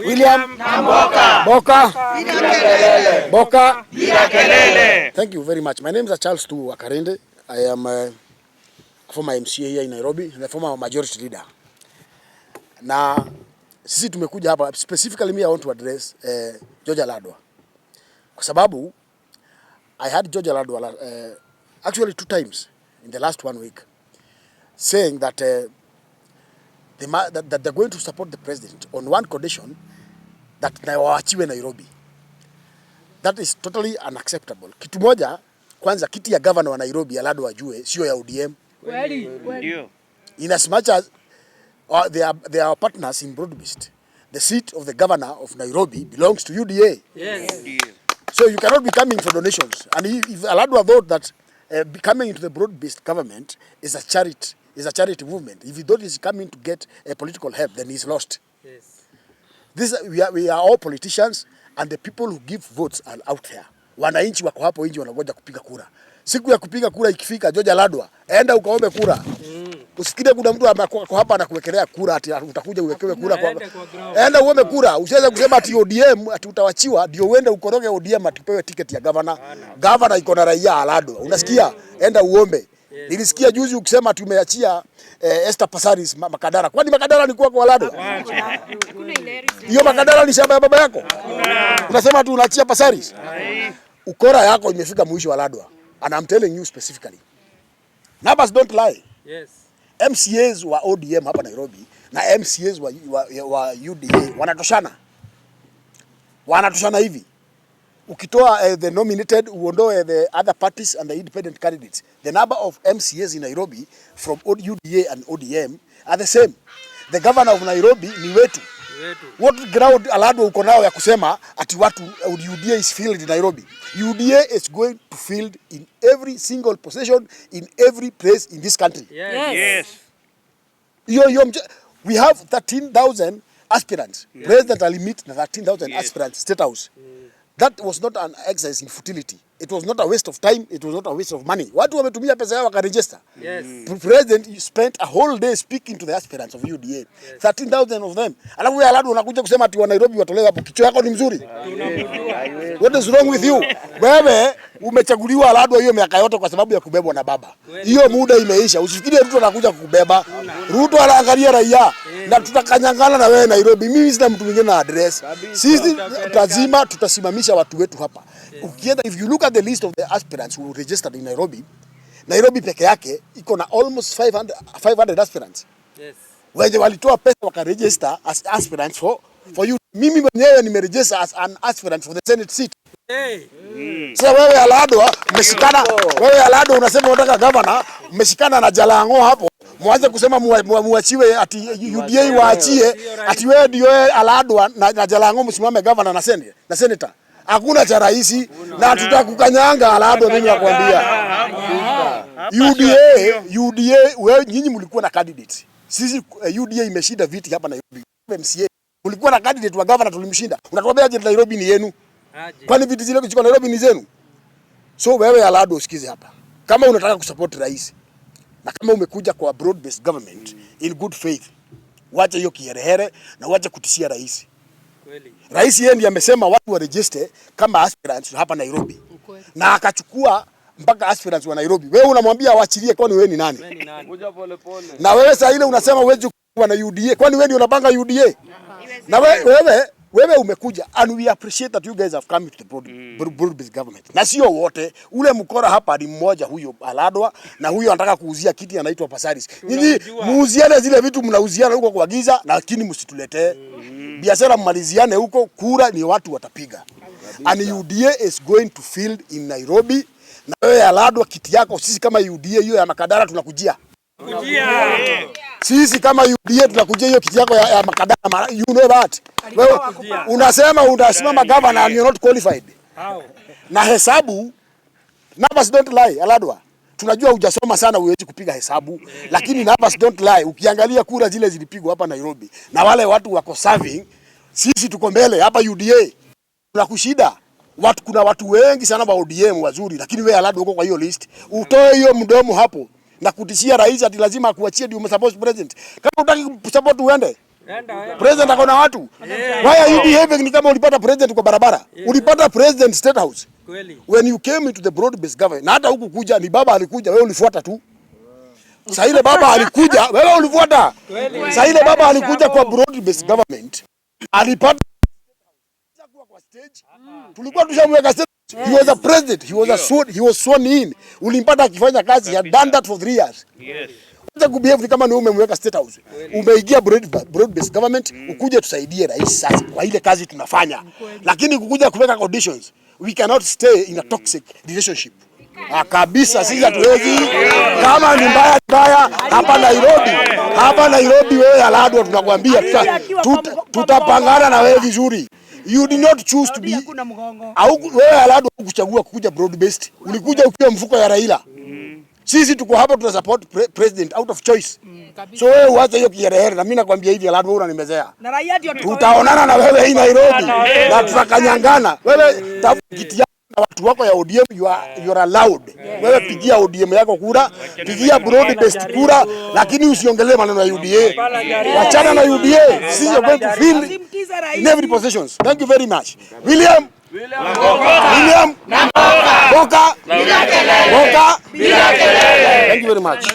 William Namboka. Boka. Bila kelele. Boka. Bila kelele. Thank you very much. My name is Charles Tu Wakarindi. I am a former MCA here in Nairobi and the former majority leader. Na sisi tumekuja hapa specifically, me, I want to address George Aladwa. Kwa sababu I had George Aladwa actually two times in the last one week saying that that they're going to support the president on one condition, that na waachiwe Nairobi. That is totally unacceptable. Kitu moja kwanza, kiti ya governor wa Nairobi, Aladwa ajue, sio ya ODM. Ndio. In as much as they are partners in broad-based, the seat of the governor of Nairobi belongs to UDA. Ndio. So you cannot be coming for donations. And if Aladwa thought that coming into the broad-based government is a charity movement, if he thought he's coming to get a political help, then he's lost. We are all politicians and the people who give votes are out there. Wananchi wako hapo nje wanangoja kupiga kura. Siku ya kupiga kura ikifika, George Aladwa, enda ukaombe kura. Usifikirie kuna mtu ako hapa anakuwekelea kura ati utakuja uwekewe kura kwa. Enda kwa ground. Enda uombe kura. Usiweze kusema ati ODM ati utawachiwa ndio uende ukoroge ODM ati upewe tiketi ya governor. Governor iko na raia, Aladwa. Unasikia? Enda uombe. Nilisikia juzi ukisema ati umeachia Esther Passaris Makadara. Kwani Makadara ni kwa Aladwa? Hakuna inheritance. Hiyo Makadara ni shamba ya baba yako? Unasema tu unaachia Passaris? Ukora yako imefika mwisho, Aladwa. And I'm telling you specifically. Numbers don't lie. MCAs wa ODM hapa Nairobi na MCAs wa UDA wanatoshana. Wanatoshana hivi. Ukitoa the nominated, uondoe the other parties and the independent candidates, the number of MCAs in Nairobi from UDA and ODM are the same. The governor of Nairobi ni wetu. Wetu. What ground, Aladwa, uko nao ya kusema ati watu UDA is filled in Nairobi? UDA is going to field in every single position in every place in this country. Hiyo hiyo we have 13,000 aspirants. President alimeet na 13,000 aspirants State House. That was not an exercise in futility. It was not a waste of time, it was not a waste of money. Watu wametumia pesa yao wakaregister. President spent a whole day speaking to the aspirants of UDA. 13,000 of them. Alafu wewe, Aladwa, unakuja kusema ati wa Nairobi watolewe hapo. Kichwa yako ni mzuri? Tunamjua. What is wrong with you? Wewe umechaguliwa, Aladwa, hiyo miaka yote kwa sababu ya kubebwa na baba. Hiyo muda imeisha. Usifikirie Ruto anakuja kukubeba. Ruto anaangalia raia na tutakanyangana na wewe Nairobi. Mimi sina mtu mwingine na address. Sisi lazima tutasimamisha watu wetu hapa. Ukienda, if you look at the list of the aspirants who registered in Nairobi, Nairobi peke yake iko na almost 500 aspirants wenye walitoa pesa wakaregister as aspirants for you. Mimi mwenyewe nimeregister as an aspirant for the Senate seat. Hey. Sasa wewe, Aladwa, mmeshikana, wewe, Aladwa, unasema unataka governor, mmeshikana na Jalango hapo, mwanze kusema muachiwe ati UDA waachie ati wewe ndio wewe, Aladwa, na Jalango msimame governor na senator. Hakuna cha rahisi na tutakukanyanga, Aladwa, mimi nakwambia. UDA, UDA, wewe nyinyi mlikuwa na candidate. Sisi UDA imeshinda viti hapa Nairobi. MCA mlikuwa na candidate wa governor, tulimshinda. Unatuambia aje Nairobi ni yenu? Aje. Kwani viti zile ziko Nairobi ni zenu? So wewe, Aladwa, usikize hapa. Kama unataka kusupport rais na kama umekuja kwa broad based government in good faith, wacha hiyo kiherehere na wacha kutishia rais. Kweli. Rais yeye ndiye amesema watu wa register kama aspirants hapa Nairobi. Na akachukua mpaka aspirants wa Nairobi. Wewe unamwambia waachilie, kwani wewe ni nani? Wewe ni nani? Kuja pole pole. Na wewe saa ile unasema huwezi kuwa na UDA, kwani wewe ndio unapanga UDA? Na wewe umekuja and we appreciate that you guys have come to the broad based government. Na sio wote, ule mkora hapa ni mmoja, huyo Aladwa, na huyo anataka kuuzia kiti anaitwa Passaris. Nyinyi Tunamjua. muuziane zile vitu mnauziana huko kwa giza, lakini msituletee. Biashara mmaliziane huko, kura ni watu watapiga. And UDA is going to field in Nairobi. Na wewe, Aladwa, kiti yako sisi kama UDA hiyo ya Makadara tunakujia. Kujia. Sisi kama UDA tunakujia hiyo kiti yako ya Makadara, you know that. Wewe unasema unasimama governor and you're not qualified. How? Na hesabu, numbers don't lie, Aladwa. Tunajua hujasoma sana, huwezi kupiga hesabu, lakini numbers don't lie. Ukiangalia kura zile zilipigwa hapa Nairobi na wale watu wako serving, sisi tuko mbele hapa UDA. Tunakushida. Watu, kuna watu wengi sana wa ODM wazuri, lakini wewe, Aladwa, uko kwa hiyo list. Utoe hiyo mdomo hapo na kutishia rais ati lazima akuachie ndio support president. Kama hutaki support, uende. Enda, enda. President ako na watu. Why are you behaving ni kama ulipata president kwa barabara? Ulipata president State House. Kweli. When you came into the broad based government, na hata huku kuja ni baba alikuja, wewe ulifuata tu. Saa ile baba alikuja, wewe ulifuata. Saa ile baba alikuja kwa broad based government, alipata kwa stage. Tulikuwa tushamweka stage. He was a president, he was sworn in. Ulimpata akifanya kazi, he had done that for 3 years. Acha kubehave ni kama ni wewe umemweka State House. Umeingia broad based government, ukuje tusaidie rais sasa kwa ile kazi tunafanya. Lakini kukuja kuweka conditions, we cannot stay in a toxic relationship. Ah, kabisa sisi hatuwezi. Kama ni mbaya mbaya hapa Nairobi, hapa Nairobi wewe Aladwa tunakwambia tutapangana na wewe vizuri. You did not choose to be Hakuna mgongo. au wewe Aladwa hukuchagua kukuja broad based. Ulikuja ukiwa mfuko ya Raila. Sisi tuko hapa tuna support president out of choice. So wewe uache hiyo kiherehere na mimi nakwambia hivi, Aladwa, wewe unanimezea. Na raia ndio Tutaonana na wewe hii Nairobi na tutakanyangana. Wewe tafuta kiti yako na watu wako ya ODM, you are allowed. Wewe pigia ODM yako kura, pigia broad based kura, lakini usiongelee maneno ya UDA. Wachana na UDA. Sisi are going to fill in every positions. Thank you very much. William William Boka Boka. Thank you very much.